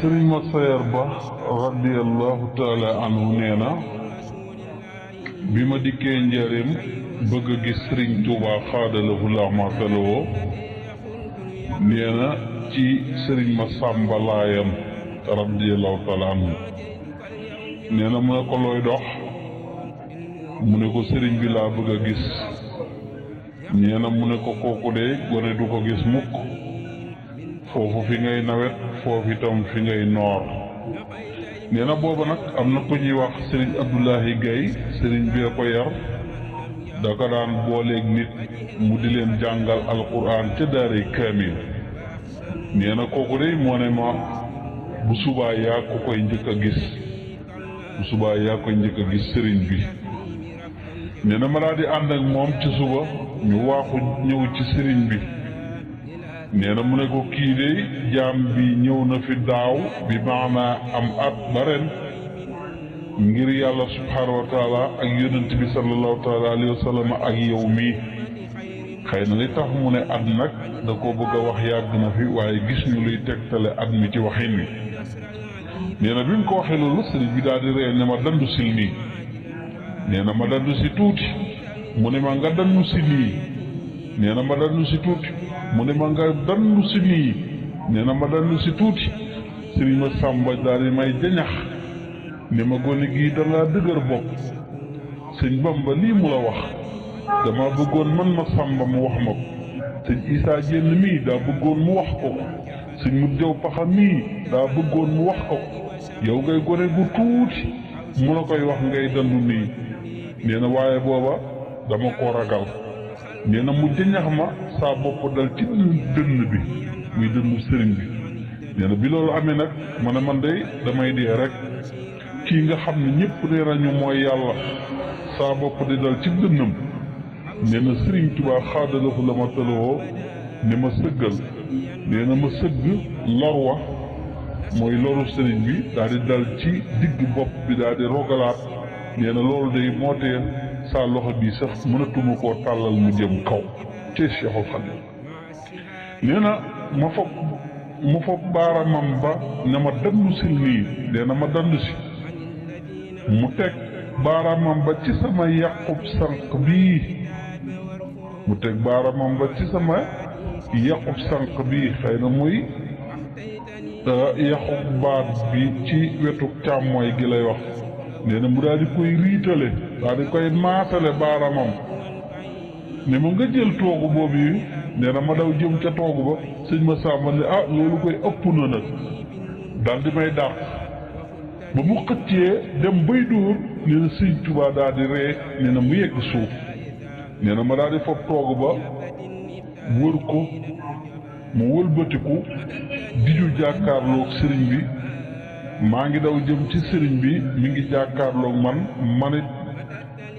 sëriñ ma sayer ba radiyallahu taala anhu nee na bi ma dikkee njëriñ bëgg a gis sëriñ Tuubaa xaadalahu laa maataloo nee na ci sëriñ ma sàmba laayam radiyallahu taala anhu nee na mu ne ko looy dox mu ne ko sëriñ bi laa bëgg a gis nee na mu ne ko kooku de gone du ko gis mukk foofu fi ngay nawet foofu itam fi ngay noor nee na booba nag am na ku ñuy wax sëriñ Abdoulahi Gaye sëriñ bee ko yar da ko daan booleeg nit mu di leen jàngal alquran ca daaray kaamil nee na kooku de moo ne ma bu subaa yaa ko koy njëkk a gis bu subaa yaa koy njëkk a gis sëriñ bi nee na ma daal di ànd ak moom ci suba ñu waaxu ñëw ci sëriñ bi nee na mu ne ko kii de jaam bi ñëw na fi daaw bi maanaa am at ba ren ngir yàlla subhaanahu wa taala ak yonent bi sallallahu taala alayhi wa sallam ak yow mii xëy na li tax mu ne at nag da ko bëgg a wax yàgg na fi waaye gis ñu luy tegtale at mi ci waxin wi nee na bi mu ko waxee loolu sëriñ bi daal di ree ne ma dandu sil nii nee na ma dandu si tuuti mu ne ma nga dandu si nii nee na ma dandu si tuuti mu ne ma nga dandu si nii nee na ma dandu si tuuti sëriñ ma sàmba daal di may jañax ne ma gone gii dangaa dëgër bopp sëñ Bamba lii mu la wax dama bëggoon man ma sàmba mu wax ma ko sëñ Isaa Jénn mii daa bëggoon mu wax ko sëñ Mut Jaw Paxa mii daa bëggoon mu wax ko yow ngay gone gu tuuti mu la koy wax ngay dandu nii nee na waaye booba dama ko ragal nee na mu jëñax ma saa bopp dal ci dënn bi muy dënnu sëriñ bi nee na bi loolu amee nag ma ne man day damay dee rek kii nga xam ne ñëpp nee nañu mooy yàlla saa bopp di dal ci dënnam nee na sëriñ Tuubaa xaadalahu la ma taloo ne ma sëggal nee na ma sëgg lor wa mooy loru sëriñ bi daal di dal ci digg bopp bi daal di rogalaat nee na loolu day moo tee saa loxo bii sax mënatuma koo tàllal mu jëm kaw te Cheikhul Khadim nee na mu foog baaramam ba ne ma dandu sil nii nee na ma dandu si mu teg baaramam ba ci sama yàqub sànq bii mu teg baaramam ba ci sama yàqub sànq bii xëy na muy yàqub baat bi ci wetu càmmooy gi lay wax nee na mu daal di koy riitale daal di koy maatale baaramam ne ma nga jël toogu boobu yi nee na ma daw jëm ca toogu ba sëñ ma sàmba ne ah loolu koy ëpp na nag daal di may dàq ba mu xëccee dem bay dóor nee na sëñ Tuubaa daal di ree nee na mu yegg suuf nee na ma daal di foog toogu ba wër ko mu wëlbatiku diju jàkkaarloog sëriñ bi maa ngi daw jëm ci sëriñ bi mi ngi jàkkaarloog man it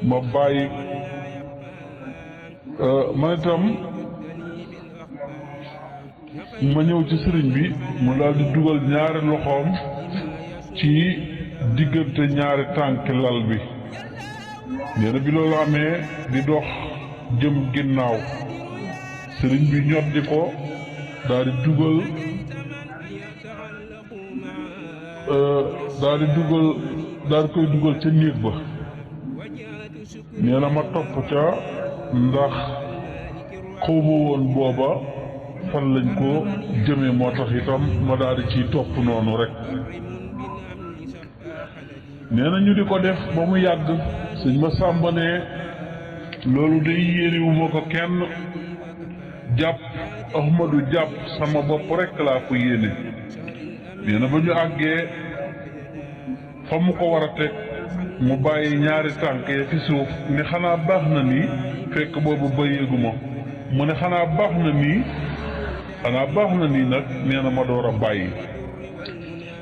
ma bàyyi man itam ma ñëw ci sëriñ bi mu daal di dugal ñaari loxoom ci diggante ñaari tànki lal bi nee na bi loolu amee di dox jëm ginnaaw sëriñ bi ñoddi ko daal di dugal daal di koy dugal ca néeg ba nee na ma topp ca ndax xawma woon booba fan lañ ko jëmee moo tax itam ma daal di ciy topp noonu rek nee na ñu di ko def ba mu yàgg sëñ ma sàmba ne loolu day yéenewuma ko kenn jàpp Ahmadu jàpp sama bopp rek laa ko yéene nee na ba ñu àggee fa mu ko war a teg mu bàyyi ñaari tànk ya fi suuf ne xanaa baax na nii fekk boobu ba yéeguma mu ne xanaa baax na nii nag nee na ma door a bàyyi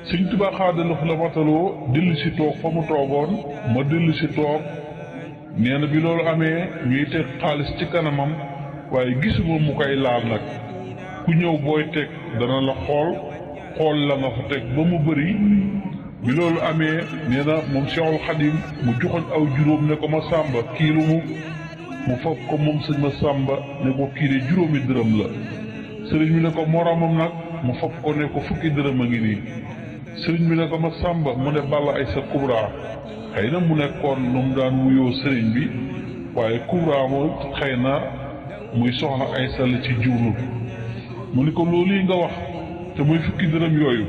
Sëñ Tuubaa xaadalahu la mataloo dellu si toog fa mu toogoon ma dellu si toog nee na bi loolu amee ñuy teg xaalis ci kanamam waaye gisuma mu koy laal nag ku ñëw booy teg dana la xool la nga fa teg ba mu bëri bi loolu amee nee na moom Cheikhul Khadim mu joxoñ aw juróom ne ko ma sàmba kii lu mu foog ko moom sëñ ma sàmba ne ko kii de juróomi dërëm la sëriñ bi ne ko moromam nag mu foog ko ne ko fukki dërëm a ngi nii sëriñ bi ne ko ma sàmba mu ne Balla Aysa Kubra xëy na mu nekkoon lu mu daan wuyoo sëriñ bi waaye Kubra moom xëy na muy soxna Aysa la ci jiwlu mu ni ko loolu yi nga wax te muy fukki dërëm yooyu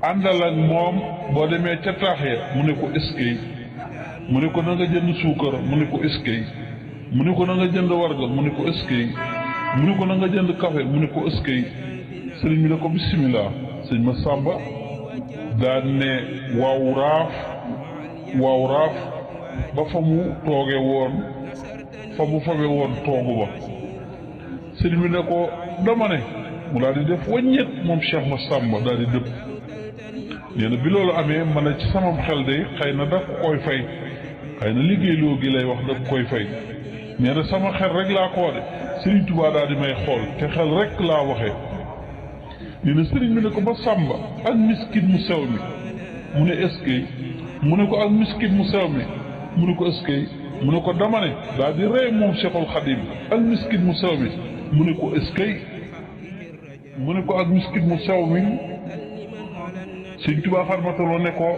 àndal ak moom boo demee ca taax ya mu ne ko eskay mu ne ko na nga jënd suukar mu ne ko eskay mu ne ko na nga jënd warga mu ne ko eskay mu ne ko na nga jënd café mu ne ko eskay sëriñ bi ne ko bisimilah sëñ ma sàmba daan ne waaw raaf ba fa mu tooge woon fa mu fabe woon toogu ba sëriñ bi ne ko dama ne mu daal di def wàññeet moom Cheikh ma sàmba daal di dëpp nee na bi loolu amee ma ne ci sama xel de xëy na daf koy fay xëy na liggéeyloo gi lay wax daf koy fay nee na sama xel rek laa ko de Sëriñ Tuubaa daal di may xool te xel rek laa waxee nee na sëriñ bi ne ko ba sàmba ak miskit mu sew mi mu ne eskay mu ne ko ak miskit mu sew mi mu ne ko eskay mu ne ko dama ne daal di rey moom Cheikhul Khadim ak miskit mu sew mi mu ne ko eskay mu ne ko ak miskit mu sew mi Sëriñ Tuubaa xarmataloo ne ko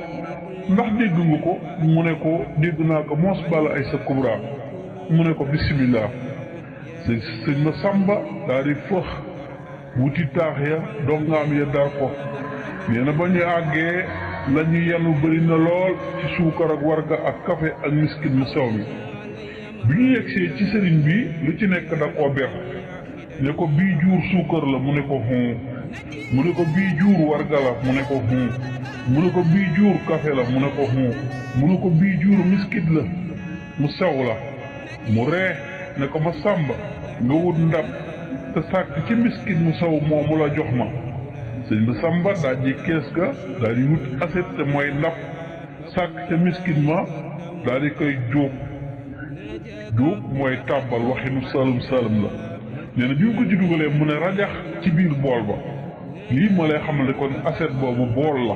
ndax dégg nga ko mu ne ko dégg naa ko moos Balla Aysa Kubra mu ne ko bisimilah sëñ ma sàmba daal di fëx wuti taax ya dongaam ya dar ko nee na ba ñu àggee la ñu yenu bëri na lool ci suukar ak warga ak café ak miskit mu sew mi bi ñu yegsee ci sëriñ bi lu ci nekk da koo ber ne ko bii juur suukar la mu ne ko mu ne ko bii juur warga la mu ne ko mu ne ko bii juur café la mu ne ko mu ne ko bii juur miskit la mu sew la mu ree ne ko ma sàmba nga wut ndab te sàkk ci miskit mu sew moomu la jox ma sëñ ma sàmba daa ji kees ga daal di wut aset te mooy ndab sàkk ca miskit ma daal di koy jóob mooy tàbbal waxinu salum la nee na bi mu ko ci dugalee mu ne rajax ci biir bool ba lii moo lay xamal ne kon aset boobu bool la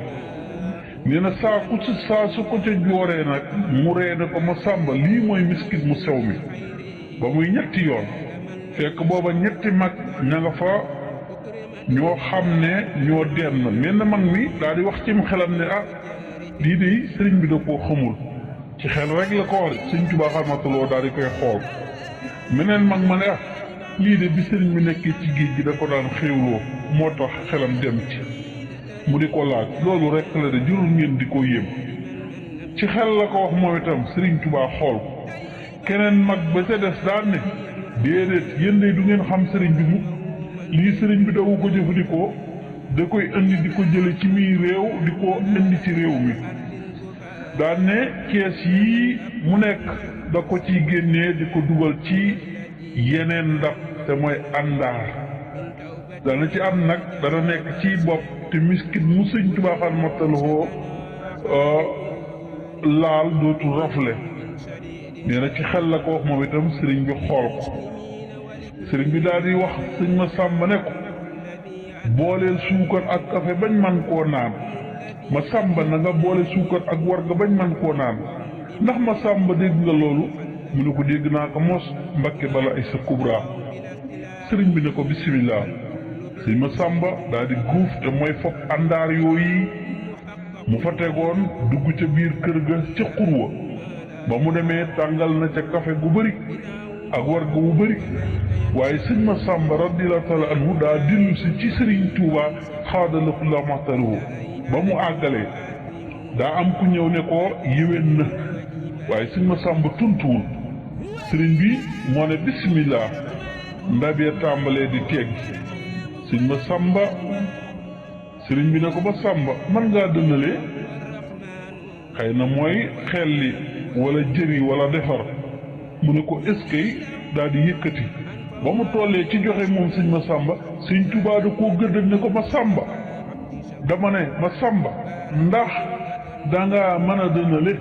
nee na saa su ko ca jooree nag mu ree ne ko ma sàmba lii mooy miskit mu sew mi ba muy ñetti yoon fekk booba ñetti mag ña nga fa ñoo xam ne ñoo denn mel na mag mi daal di wax ci mu xelam ne lii de sëriñ bi da koo xamul ci xel rek la ko wax de sëriñ Tuubaa xarmatuloo daal di koy xool meneen mag ma ne lii de bi sëriñ bi nekkee ci géej gi da ko daan xéewloo moo tax xelam dem ci mu di ko laaj loolu rek la de jurul ngeen di ko yéem ci xel la ko wax moom itam sëriñ Tuubaa xool keneen mag ba ca des daan ne déedéet yéen de du ngeen xam sëriñ bi mu lii sëriñ bi dawu ko jëfandikoo da koy indi di ko jële ci mii réew di ko indi ci réew mi daan ne kees yii mu nekk da ko ciy génnee di ko dugal ci yeneen ndab te mooy àndaar dana ci am nag dana nekk ci bopp te miskit mu sëñ Tuubaa xarmataloo laal dootul rafle nee na ci xel la ko wax moom itam sëriñ bi xool ko sëriñ bi daal di wax sëñ ma sàmba ne ko booleel suukar ak café bañ man koo naan ma sàmba na nga boole suukar ak warga bañ man koo naan ndax ma sàmba dégg nga loolu mu ne ko dégg naa ko mos Mbakke Balla Aysa Kubra sëriñ bi ne ko bisimilah sëñ ma sàmba daal di guuf te mooy fopp àndaar yooyu mu fa tegoon dugg ca biir kër ga ca xurwa ba mu demee tàngal na ca café gu bëri ak warga wu bëri waaye sëñ ma sàmba radiyallahu taala anhu daa dillu si ci sëriñ Tuuba xaadalahu la maxtaruhu ba mu àggalee daa am ku ñëw ne ko yéwén na waaye sëñ ma sàmba tuntuwul sëriñ bi moo ne bismillah ndab ya tàmbalee di tegg sëñ ma sàmba sëriñ bi ne ko ba sàmba man ngaa dënnalee xëy na mooy xelli wala jëri wala defar mu ne ko eskay daal di yëkkati ba mu tollee ci joxe moom sëñ ma sàmba sëñ Tuubaa da koo gëdd ne ko ma sàmba dama ne ma sàmba ndax danga mën a dënnale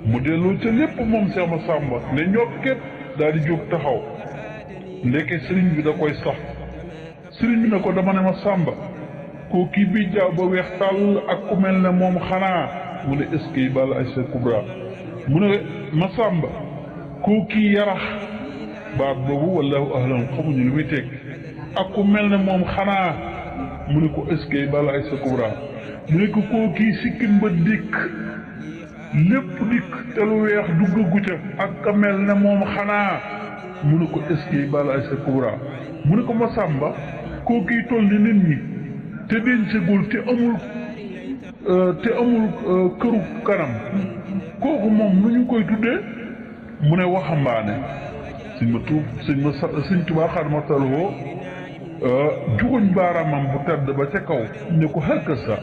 mu delloo ca lépp moom Seex ma sàmba ne ñokket daal di jóg taxaw ndeke sëriñ bi da koy sax sëriñ bi ne ko dama ne ma sàmba koo kii bi jaaw ba weex tàll ak ku mel ne moom xanaa mu ne eskay Balla Aysa Kubra mu ne ma sàmba koo kii yarax baat boobu wallahu ahlam xamuñu lu muy teg ak ku mel ne moom xanaa mu ne ko est-ce que bala ay sa kubra mu ne ko kii sikkim ba dikk lépp dikk te lu weex duggagu ca ak ka mel ne moom xanaa mu ne ko est-ce que bala ay sa kubra mu ne ko Masamba kii toll ni nit ñi te dencegul te amul këru kanam kooku moom nu ñu koy tuddee mu ne waxambaane sëñ Tuubaa xaadamataloo juguñ baaraamam bu tedd ba ca kaw ne ko xëkk sa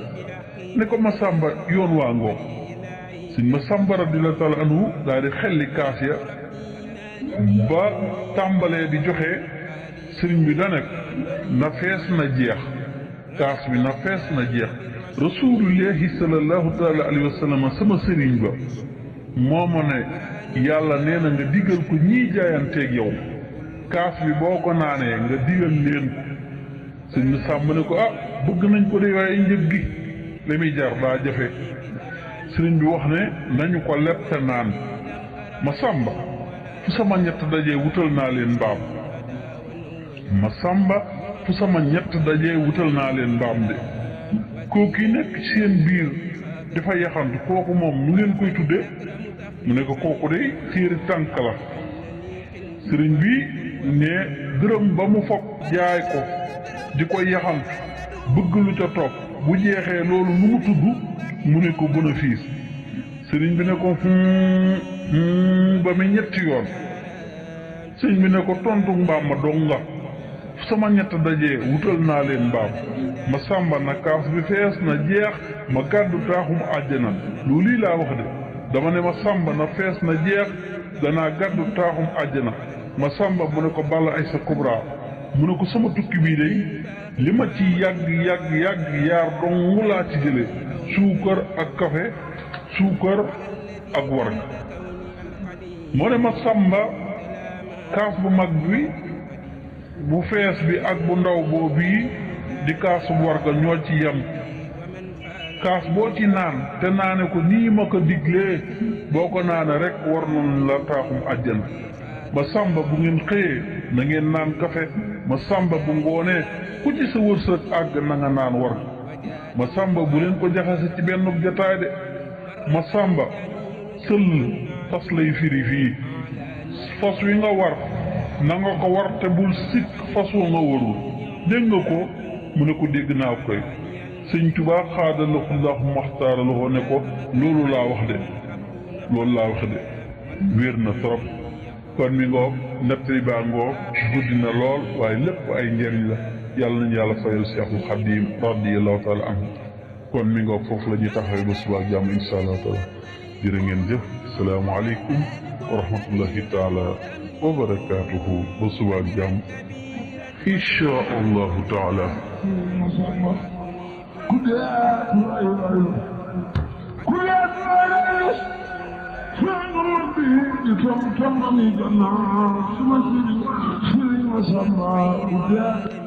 ne ko Masamba yoon waa ngoo sëñ Masamba radiyallaahu taala anhu daal di xelli kaas ya ba tàmbalee di joxe sëriñ bi da nekk na fees na jeex kaas bi na fees na jeex rasulullahi sallallahu taala alayhi wa sallam sama sëriñ ba moo ma ne yàlla nee na nga digal ko ñii jaayanteeg yow kaas bi boo ko naanee nga digal leen ko sëñ Masamba ne ko bëgg nañ ko de waaye njëg gi li muy jar daa jafe sëriñ bi wax ne nañu ko leb te naan Masamba fu sama ñett dajee wutal naa leen mbaam Masamba fu sama ñett dajee wutal naa leen mbaam de kooku nekk ci seen biir dafa yaxantu kooku moom nu ngeen koy tudde mu ne ko kooku de téeri tànk la sëriñ bi ne dërëm ba mu foog jaay ko di ko yaxantu bëgg lu ca topp bu jeexee loolu nu mu tudd mu ne ko bénéfice sëriñ bi ne ko ba mu ñetti yoon sëriñ bi ne ko tontu mbaam ma dong nga sama ñett dajee wutal naa leen mbaam Masamba na kaas bi fees na jeex ma gàddu taaxum àjjana loolu lii laa wax de dama ne Masamba na fees na jeex danaa gàddu taaxum àjjana Masamba mu ne ko Balla Aysa Kubra mu ne ko sama tukki bii day li ma ci yàgg yaar dong laa ci jële suukar ak kafe suukar ak war moo ne Masamba kaas bu mag bi bu fees bi ak bu ndaw boobu di kaasu warga ñoo ci yem kaas boo ci naan te naane ko nii ma ko diglee boo ko naane rek war noonu la taaxum àjjana Masamba bu ngeen xëyee na ngeen naan kafe Masamba bu ngoonee ku ci sa wërsëg àgg na nga naan war Masamba bu leen ko jaxase ci benn jotaay de Masamba sël fas lay firi fii fas wi nga war na nga ko war te bul sikk fas wa nga warul dégg nga ko mu ne ko dégg naa koy sëñ Tuubaa xaadalahullahu maxtaaraloo ne ko loolu laa wax de wér na trop kon mi ngoog nettali baa ngoog guddi na lool waaye lépp ay njëriñ la yàlla nañu yàlla fayal Seexul Xadiim radiyallahu taala anhu kon mi ngoog foofu la ñuy taxawee ba suba ak jàmm insha allahu taala jërë ngeen jëf salaamu aleykum wa rahmatullahi taala wa barakaatuhu ba suba ak jàmm insha allahu taala Masamba